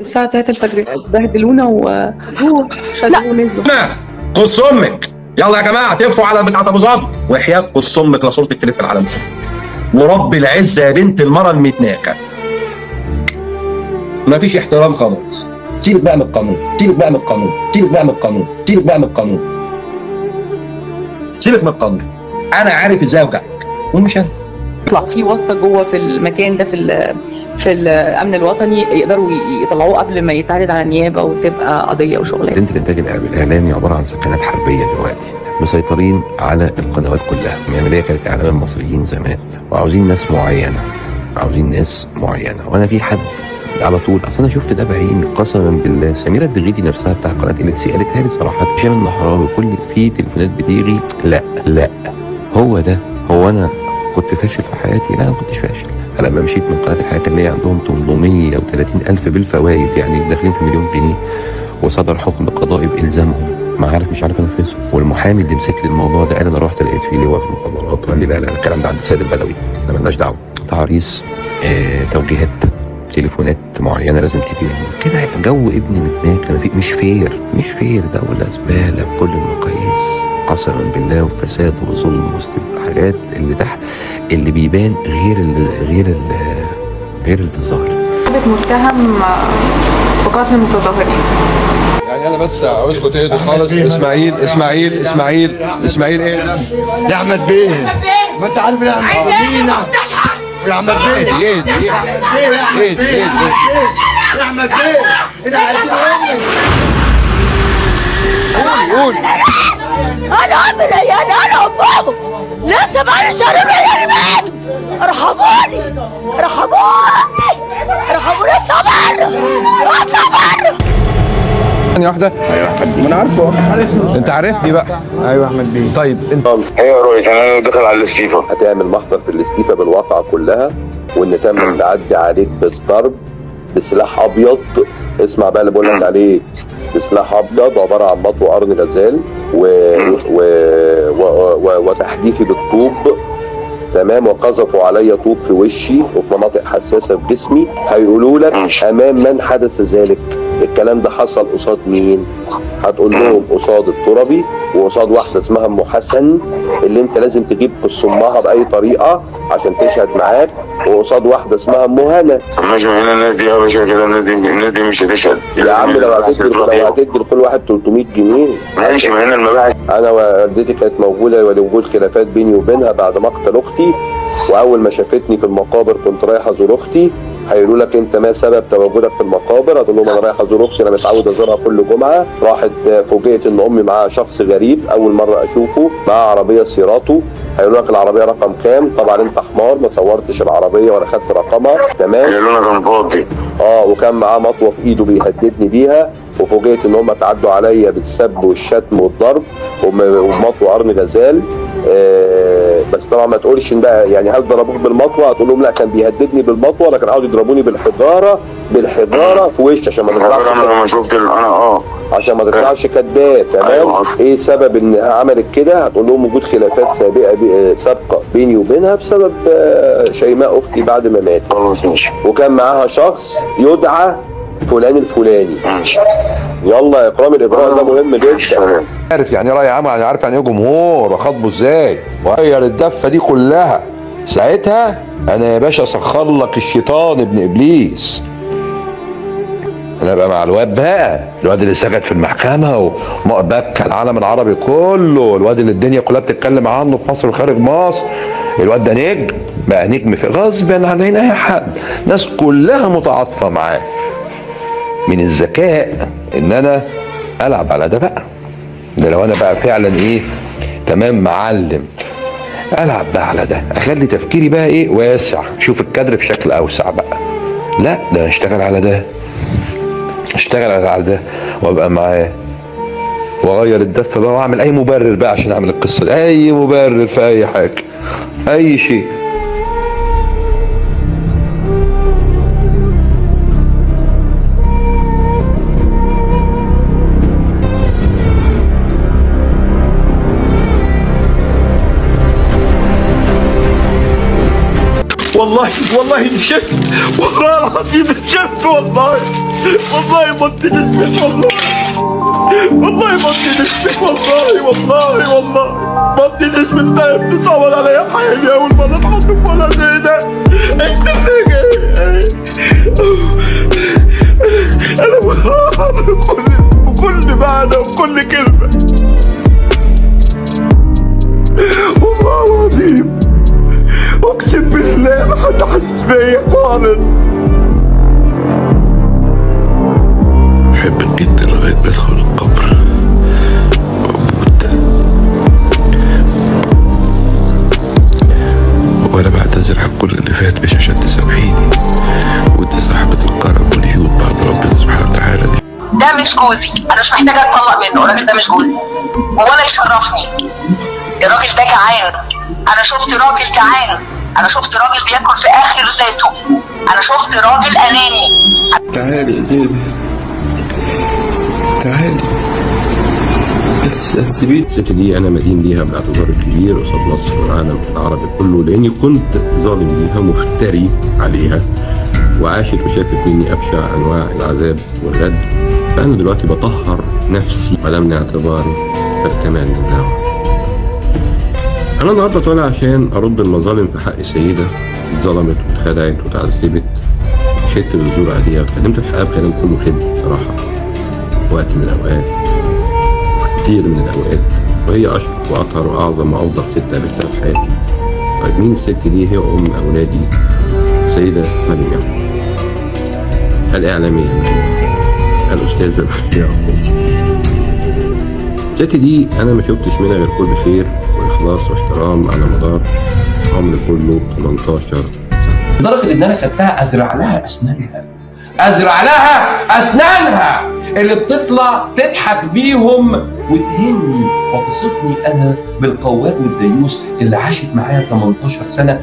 الساعة 3 الفجر بهدلونا وخدوه شدوه ونزلوا. قص امك، يلا يا جماعة تفوا على بتاعت ابو ظبي، وحياه قص امك لصورتك تلف العالم ورب العزة يا بنت المرة المتناكه. مفيش احترام خالص. سيبك بقى من القانون، سيبك بقى من القانون، سيبك بقى من القانون، سيبك بقى من القانون، سيبك من القانون. انا عارف ازاي اوجعك ومش انا. يطلع في واسطه جوه في المكان ده في الامن الوطني يقدروا يطلعوه قبل ما يتعرض على النيابة وتبقى قضية وشغلانه. مدينة الانتاج الاعلامي عبارة عن سكنات حربيه دلوقتي، مسيطرين على القنوات كلها. يعني هي كانت اعلام المصريين زمان، وعاوزين ناس معينة، عاوزين ناس معينة. وانا في حد على طول، اصل انا شفت ده بعيني قسما بالله. سميرة الدغيدي نفسها بتاع قناة LC قالتها لي صراحة، هشام النحراوي كل في تليفونات بتيجي. لا لا، هو ده. هو انا كنت فاشل في حياتي؟ لا، انا ما كنتش فاشل. انا لما مشيت من قناة الحياة كان ليا عندهم 830 الف بالفوائد، يعني داخلين في مليون جنيه، وصدر حكم قضائي بالزامهم. ما عارف، مش عارف انفذه. والمحامي اللي مسك لي الموضوع ده قال انا رحت لقيت فيه لواء في المخابرات، وقال لي لا لا، الكلام ده عند السيد البدوي، احنا مالناش دعوه. تعريس، توجيهات، تليفونات معينة لازم تيجي كده. جو ابن متناكه، مش fair، مش fair. دولة زبالة بكل المقاييس قسما بالله، وفساد وظلم وسط حاجات اللي تحت اللي بيبان غير اللي غير اللي في الظاهر. متهم بقتل المتظاهرين. يعني انا بس عاوزكم تهدوا خالص. اسماعيل اسماعيل اسماعيل اسماعيل، ايه ده؟ يا احمد بيه، ما انت عارف يا احمد بيه، يا احمد بيه، ايه ايه ايه ايه يا احمد بيه، انا عايزين امك. قول قول. انا ام العيال، انا امهم، لسه بقالي شهرين وعيالي ماتوا. ارحموني ارحموني ارحموني، اطلع بره اطلع بره. ثانية واحدة. ايوه احمد بيه، ما انا عارفه، انت عارفني بقى. ايوه احمد بيه. طيب انت ايه يا ريس؟ انا داخل على الاستيفا. هتعمل محضر في الاستيفا بالواقعة كلها، وان تم التعدي عليك بالضرب بسلاح ابيض. اسمع بقى اللي بقول لك عليه، بسلاح ابيض عبارة عن مطوه قرن غزال و... و... و... و... وتحديفي بالطوب، تمام، وقذفوا علي طوب في وشي وفي مناطق حساسة في جسمي. هيقولوا لك امام من حدث ذلك؟ الكلام ده حصل قصاد مين؟ هتقول لهم قصاد التربي وقصاد واحدة اسمها ام حسن اللي انت لازم تجيب قصمها باي طريقه عشان تشهد معاك، وقصاد واحدة اسمها ام هنا. ماشي، هنا الناس دي يا باشا كده، الناس دي مش هتشهد يا عم. لو هتدي لكل واحد 300 جنيه ماشي. ما هنا المباحث، انا والدتي كانت موجودة ولوجود خلافات بيني وبينها بعد مقتل اختي، واول ما شافتني في المقابر كنت رايح ازور اختي. هيقولوا لك انت ما سبب تواجدك في المقابر؟ هتقول لهم انا رايح ازور اختي، انا متعود ازورها كل جمعه. راحت فوجئت ان امي معاها شخص غريب اول مرة اشوفه، معاه عربية سيراتو. هيقولوا لك العربية رقم كام؟ طبعا انت حمار ما صورتش العربية ولا خدت رقمها، تمام؟ قالوا لنا كان فاضي. وكان معاه مطوه في ايده بيهددني بيها، وفوجئت ان هم تعدوا عليا بالسب والشتم والضرب ومطوه قرن غزال. بس طبعا ما تقولش بقى يعني هل ضربوك بالمطوه؟ هتقول لهم لا كان بيهددني بالمطوه، لكن قعدوا يضربوني بالحجارة بالحجارة في وشي عشان ما تطلعش. انا لما شفت انا عشان ما تطلعش كداب، تمام؟ أيوة. ايه سبب ان عملت كده؟ هتقول لهم وجود خلافات سابقه بيني وبينها بسبب شيماء اختي بعد ما ماتت. خلاص ماشي. وكان معاها شخص يدعى فلان الفلاني. ماشي. يلا يا اكرام، الاجراء ده مهم جدا. عارف يعني ايه راي عام، يعني عارف يعني ايه جمهور، واخاطبه ازاي، وغير الدفة دي كلها. ساعتها انا يا باشا اسخر لك الشيطان ابن ابليس. انا بقى مع الواد بقى، الواد اللي سجد في المحكمة وبكى العالم العربي كله، الواد اللي الدنيا كلها بتتكلم عنه في مصر وخارج مصر. الواد ده نجم بقى، نجم في غصب عن عين اي حد، الناس كلها متعاطفه معاه. من الذكاء ان انا العب على ده بقى، ده لو انا بقى فعلا ايه تمام معلم، العب بقى على ده، اخلي تفكيري بقى ايه واسع، شوف الكادر بشكل اوسع بقى. لا ده انا اشتغل على ده، اشتغل على ده وابقى معاه، واغير الدفة بقى، واعمل اي مبرر بقى عشان اعمل القصة دي، اي مبرر في اي حاجة، اي شيء. والله والله نشفت، والله العظيم نشفت، والله والله بطني نشفت، والله والله بطني نشفت، والله والله والله بطني نشفت. ده ابني صعبان عليا في حياتي، اول مرة اتحط في ولا زي ده. انت انا منهار بكل معنى وبكل كلمة، والله العظيم اقسم بالله ما حد حاسس بيا خالص. بحبك جدا لغاية ما ادخل القبر واموت، وانا بعتذر عن كل اللي فات، مش عشان تسامحيني، وانت صاحبة الكرم والجود بعد ربنا سبحانه وتعالى. ده مش جوزي، انا مش محتاجه اتطلق منه، الراجل ده مش جوزي ولا يشرفني. الراجل ده جعان، انا شفت راجل جعان، انا شفت راجل بياكل في اخر ذاته، انا شفت راجل اناني. تعالي يا زينب، تعالي بس هتسيبيني. الست دي انا مدين ليها بالاعتذار الكبير قصاد مصر والعالم العربي كله، لاني كنت ظالم ليها، مفتري عليها، وعاشت وشافت مني ابشع انواع العذاب والغدر. فانا دلوقتي بطهر نفسي ولم اعتباري فالكمال لله. انا النهارده طالع عشان ارد المظالم في حق سيده اتظلمت واتخدعت واتعذبت، شدت بالزور عليها واتكلمت في حقها بكلام كله كذب بصراحة وقت من الاوقات، كتير من الاوقات، وهي اشرف واطهر واعظم وافضل ست قابلتها في حياتي. طيب مين الست دي؟ هي ام اولادي، سيده مريم يعقوب، الاعلامية مريم، الاستاذة مريم يعقوب. الست دي انا ما شفتش منها غير كل خير واخلاص واحترام على مدار عمري كله 18 سنة. لدرجة ان انا خدتها ازرع لها اسنانها، ازرع لها اسنانها اللي بتطلع تضحك بيهم وتهني وتصفني انا بالقواد والديوس اللي عاشت معايا 18 سنة.